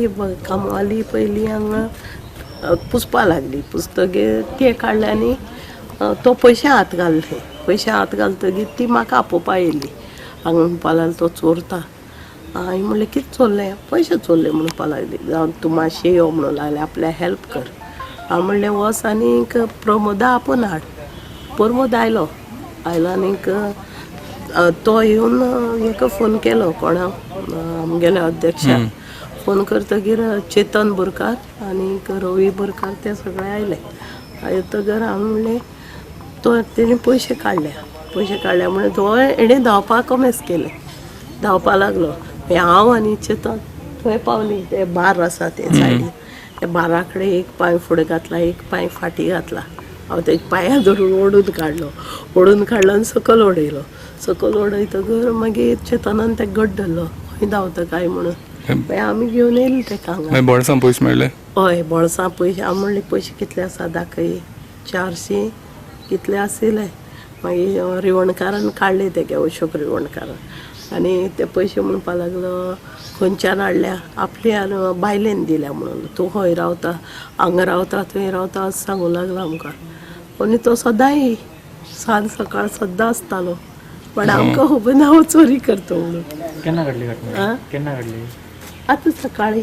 कामवाली पयलीं हांगा पुसपा लागली. पुसतगीर ते काडले आनी तो पयशे हात घालले. पयशे हात घालतगीर ती म्हाका आपोवपा येयली. हांगा म्हणपा लागली तो चोरता. हांवें म्हणलें कितें चोरलें? पयशे चोरले म्हणपा लागली. जावं तूं मातशें यो म्हणून लागलें, आपल्या हेल्प कर. हांव म्हणलें वच आनीक प्रमोदा आपोवन हाड. प्रमोद आयलो. आयलो आनीक तो येवन हेका फोन केलो, कोणाक, आमगेल्या अध्यक्षाक फोन करतगीर चेतन बोरकार आनीक रवी बोरकार ते सगळे आयले. येतगर हांवें म्हणलें तो तेणे पयशे काडल्या. पयशे काडल्या म्हणून तो हेणें धांवपाक कमेस केलें, धांवपा लागलो. मागीर हांव आनी चेतन थंय पावलीं. ते बार आसा ते सायडीन, त्या बारा कडेन एक पांय फुडें घातला, एक पांय फाटीं घातला. हांव तेज्या पांया धरून ओडून काडलो. ओडून काडलो आनी सकयल उडयलो. सकयल उडयतगर मागीर चेतनान तेका घट धरलो, खंय धांवता काय म्हणून. मागीर आमी घेवन येयले तेका हांगा. मागीर बोळसां पयशे मेळ्ळे? हय, बोळसां पयशे. हांव म्हणलें पयशे कितले आसा दाखय. 400 कितले आशिल्ले. मागीर रिवणकारान काडले तेगे, अशोक रिवणकारान. आनी ते पयशे म्हणपा लागलो खंयच्यान हाडल्या? आपल्या बायलेन दिल्या म्हणून. तूं खंय रावता? हांगा रावता, थंय रावता अशें सांगूं लागलो आमकां. आनी तो सदांय सांज सकाळ सद्दां आसतालो, पण आमकां खबर ना हो चोरी करता म्हणून. केन्ना घडली घटना? आं? केन्ना घडली? आतां सकाळी.